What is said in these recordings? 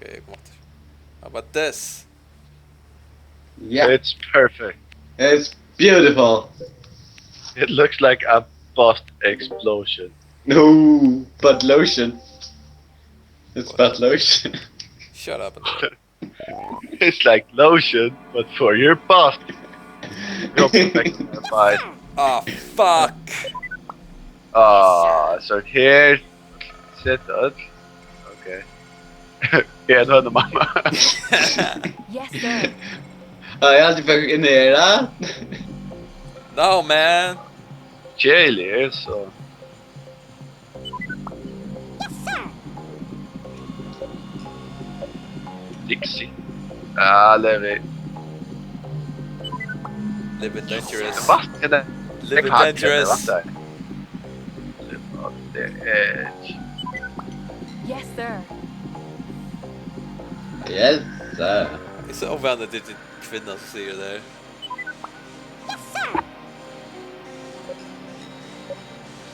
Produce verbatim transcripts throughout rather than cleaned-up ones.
Okay, kom aftur. How about this? Yeah. It's perfect. It's beautiful. It looks like a butt explosion. No, butt lotion. It's butt lotion. Shut up. It's like lotion, but for your butt. You're perfect. Bye. Ah, fuck. Ah, so here. Set up. Okay. Her er høna, mamma. Yes, sir. Ah, eg haldi, eg fekk inn her, ja. No, man. Kjælir, so. Dixie. Ja, Levi. Living dangerous. Hvat er det? Living dangerous. Live on the edge. Yes, sir. Yes, sir. It's so funny that the kvinna som sier det. Yes, sir.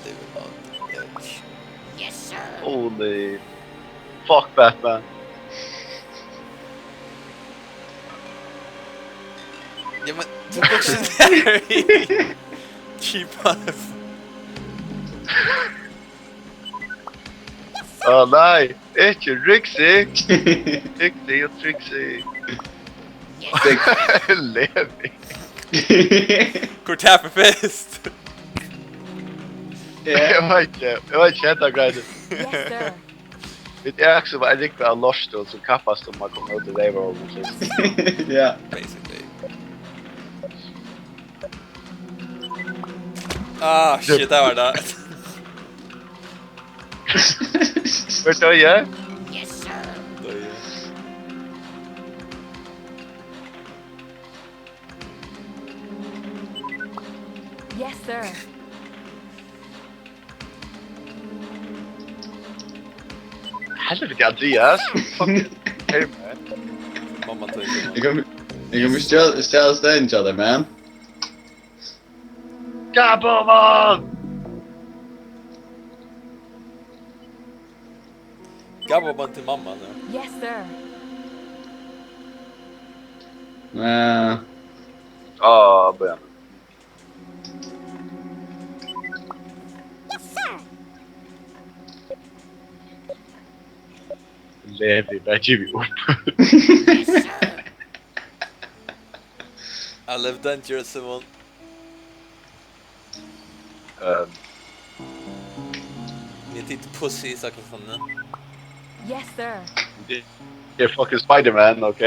Living on the edge. Yes, sir. Holy fuck, Batman. Ja, men du kan ikke. Keep on. Å nei, ikke Rixie. Rixie og Trixie. Levi. Hvør tapir fyrst? Ja. Eg veit ikki, eg veit ikki hetta greiðin. Yes, sir. Vit eru akkurát sum ein rúgva av lortum sum kappast um at koma út í reyvarhólin fyrst. Ja. Basically. Ah, shit, der var det. Hvør doyði? Doyði. Yes, sir. Helviti, Andreas. Fuck. Hey, man. Mamma tók. Eg kom, eg kom stjal, stjal stein til deg, man. Gaboman! Gaboman til mamma, ja. Yes, sir. Eh. Ah, bøyan. Levi, bara givið upp. I live dangerous, Simon. Um. Eg tykti pussy, sagt sånn, ja. Yes, sir. Eg er fucking Spider-Man, ok?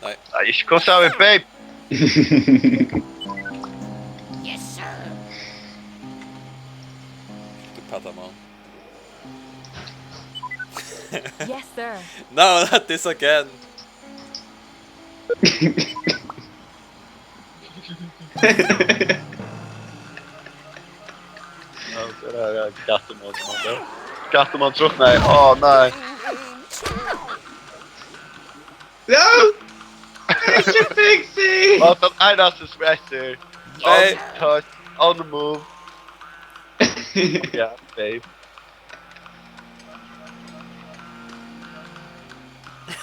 Nei. Nei, ikki kosa av, babe! Yes, sir. Du patta, man. Yes, sir. No, not this again. Ja, so er det, ja, Gattemann, som han dør. Gattemann drukner. Å, nei. No! Ikke Pixie! Og den eneste som er etter. Nei. On touch, on the move. Ja, babe.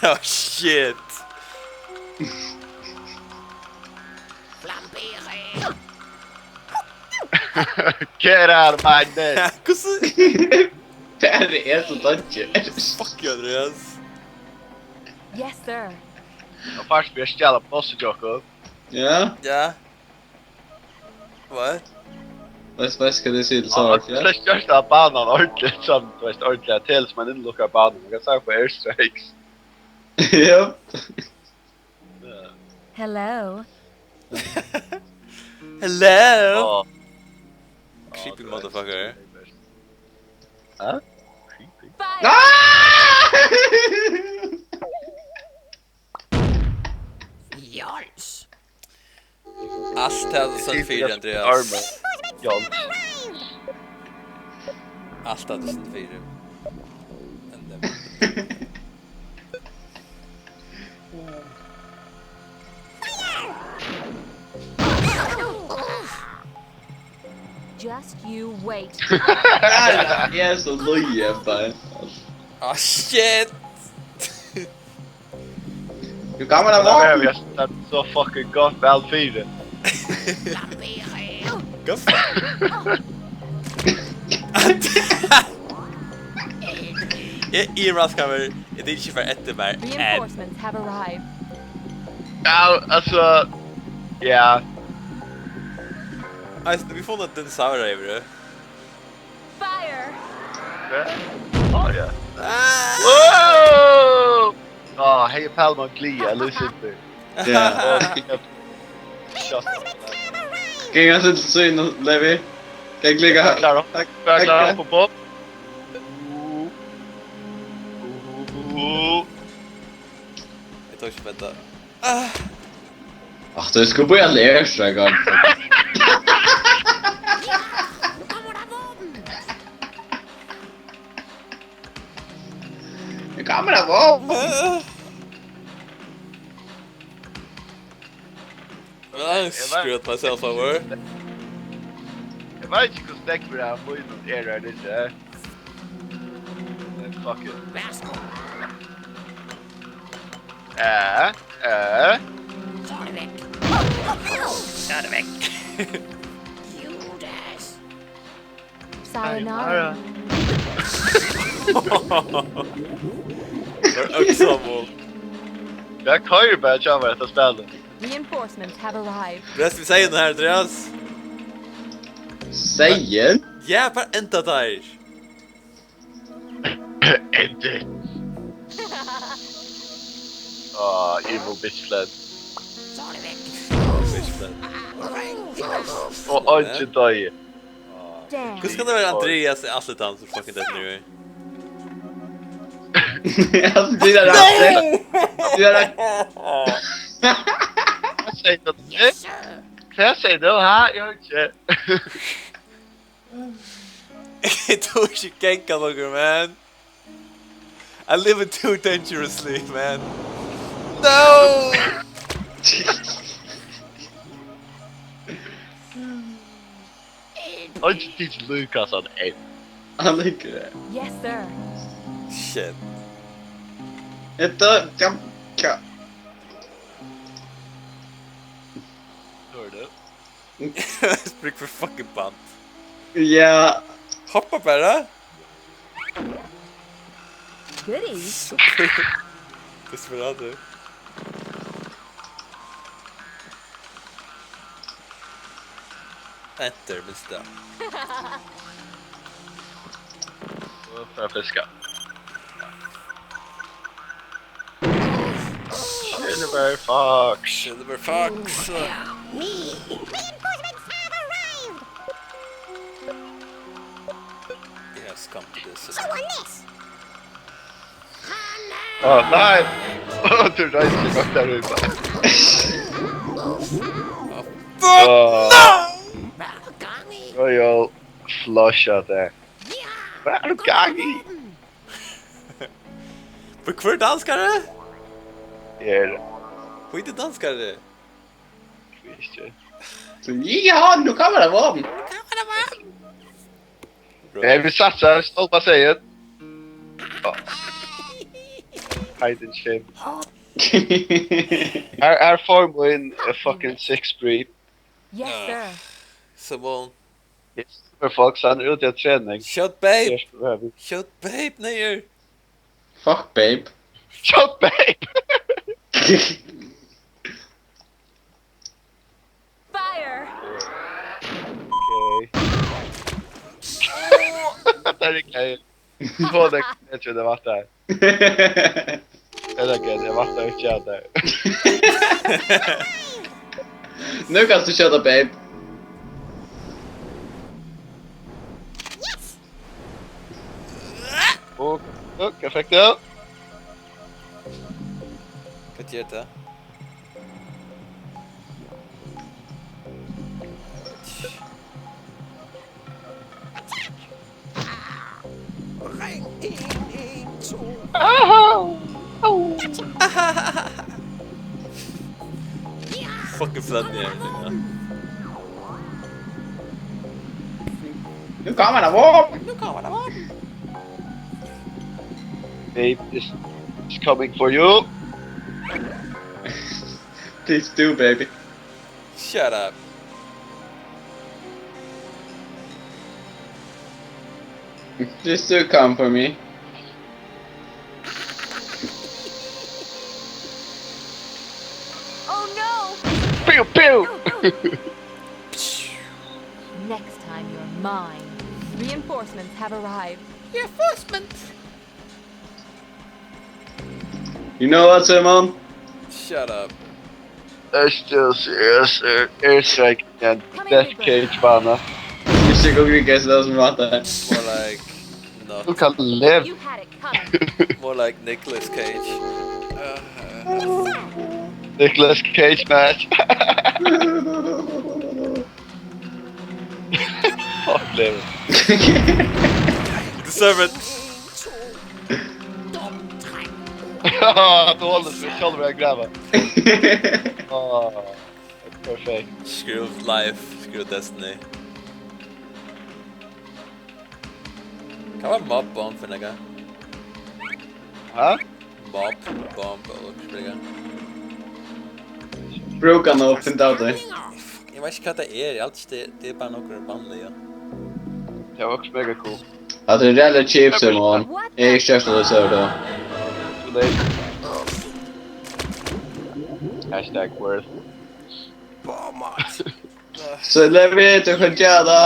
Oh, shit. Get out of my net. Hvussu? Tað er so dodgy. Fuck you, Andreas. Yes, sir. Og fyrst vil jeg stjæle bossen, Jakob. Ja? Ja. What? Veitst, veitst hvat eg sigi til Sara? Ja, slett gjørt av banan ordentligt, som, du veist, ordentligt til, som en innlukkad bana. Man kan snakke på airstrikes. Yep. Ja. Hello. Hello. Åh. Creepy motherfucker. Hæ? Creepy. Ah! Jols. Alt tað tú sett fyri, Andreas. Armur. Jols. Alt tað tú sett fyri. Just you wait. Eg eri so løgin, bara. Ah, shit! Nú gaman at vara. Tað er so fucking gott vel fyri. Gott. Eg, eg raskaði meg. Eg tykki ikki fyri eftir mær. Enn. Reinforcements have arrived. Ja, altso, ja. Eisini, vit funnu dinosaurar yvir. Fire! Ja. Á, ja. Ah! Wow! Á, hey, Palma, glia, listen to. Ja. Á, ja. Shut up. Ganga til sín, Levi. Ganga líka. Klára. Takk. Bara klára upp og upp. Eg tók ikki betta. Ah. Ach, du, ich probiere leer, Steiger. Eg kann bara vóg. I screwed myself over. Eg veit ikki, hvussu nógvur av mínum er har niðri. Men fuck it. Eh, eh. Stadig vekk. Judas. Sayonara. Sayonara. Var øksamul. Eg koyri bara hjá mær hetta spælið. Reinforcements have arrived. Best við seyðin her, Andreas. Seyðin? Ja, bara enda der. End it. Ah, evil bitch plan. Bitch plan. Og eingin doyði. Damn. Hvussu kann tað vera Andreas er altíð tann sum fucking dettur niður? Altso, tú er rett. Tú er rett. Hvat sigur tú? Hvat sigur tú? Ha? Eg hoyri ikki. Eg tók ikki ganga longur, man. I live it too dangerously, man. No! Eingin teach Lucas hann enn. Hann liggur her. Yes, sir. Shit. Hetta, ja, ja. Hørðu. Brúk fyri fucking band. Ja. Hoppa bara. Goodies. Desperado. Enter, mister. Og fara at fiska. Silver Fox. Silver Fox. Me. Reinforcements have arrived. Yes, come to this. So on this. Á, nei! Tú reisir gott der ute. Fuck! Á. No! Royal flush av tær. Hvat er í gang? Men hvør danskari? Er. Hví er danskari? Hví ikki? Ja, nú kann man vara. Nú kann man vara. Hey, vit satsa, stolpa seyðin. Á. Hiding shame. Her, her fær mín, eh, fucking six breed. Yes, sir. Simon. Yes, super Fox, hann er úti á trening. Skjót babe. Yes, baby. Skjót babe niður. Fuck babe. Skjót babe. Fire! Okay. Tað er ikki. Tað er ikki, tað var tað. Tað er ikki, tað var tað ikki, tað. Nú kanst tú skjóta, babe. Yes! Og, og, hvat fekk tú? Hvat ger tað? Fucking flood me everything, huh? Nú kemur hann, wow! Nú kemur hann, wow! Babe is, is coming for you. Please do, baby. Shut up. Please do come for me. Oh no! Pew pew! Next time you're mine. Reinforcements have arrived. Reinforcement. You know what, Simon? Shut up. That's still serious. Air, airstrike and Come death here, big cage bana. Ikke gå gikk jeg så som at det. More like not. Du kan leve. You had it coming. More like Nicolas Cage. Uh, Nicolas Cage match. Fuck, leve. Deserve it. Du holder deg selv og graver. Åh, perfekt. Screw life, screw destiny. Hvat var Mob Bomb for noe? Hæ? Mob Bomb, eller hva det er. Bruk han og finn ut av det. Jeg vet ikke hva det er, jeg har alltid det, det er bare noe vanlig, ja. Det var også mega cool. At det er reelle chips, Simon. Jeg er ikke størst av det, ser du. Too late. Hashtag worth. Så lær vi til å gjøre det.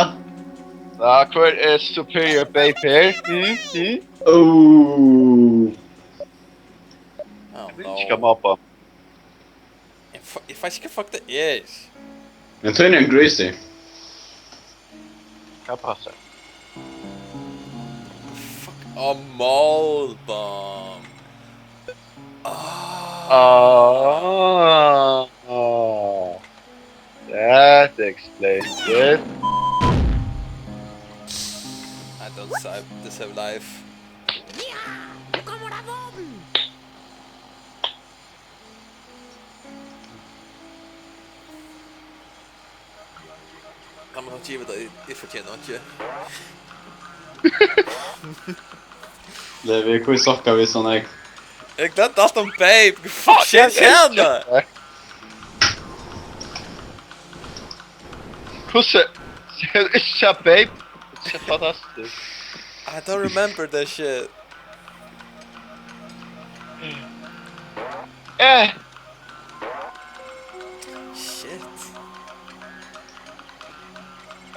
Ja, hva er superior babe her? Mm, mm. Oh. Oh, Ikke no. mobba. Jeg fa- jeg vet ikke hva fuck det er. Men tøy er en greasy. Hva passer? Fuck. Oh, Mob Bomb. Ah. Ah, ah. That explains it. I don't deserve, deserve life. Nei, men han gir det, jeg, jeg fortjener ikke. Det er vi, hvor sokker vi sånn, jeg. Jeg glemte alt om Babe. Hva fuck skjer her nå? Hvordan ser du ikke, babe? Det er fantastisk. I don't remember that shit. Eh! Shit.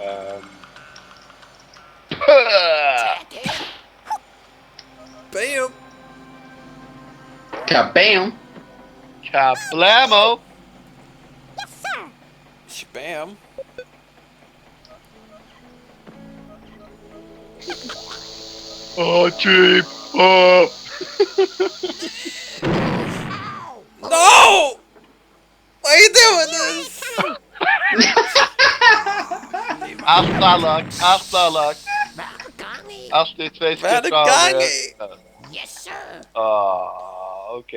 Um. Bam! Kabam! Kablamo! Shabam! Oh, cheap! Oh! No! Why are you doing this? Alt planlagt, alt planlagt. Alt er tvei Hva er skritt det fram. Gang i? Ah, ok.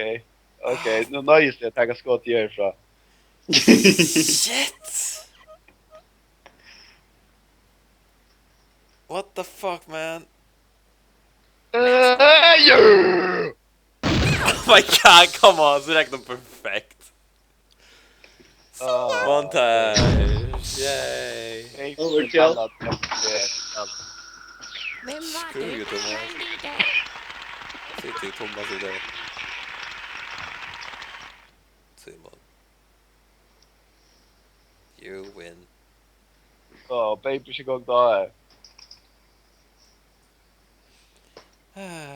Ok, nú nøyist eg at taka skot í herfrá. Shit! What the fuck, man? Eh, yeah! Oh my god, come on, så er det ikke noe perfekt. Ah, Montage, yay. hey, Overkill. alla, ja, ja. Screw you, Thomas. Sitter Thomas i det. Simon. You win. Oh, baby, she gonna die.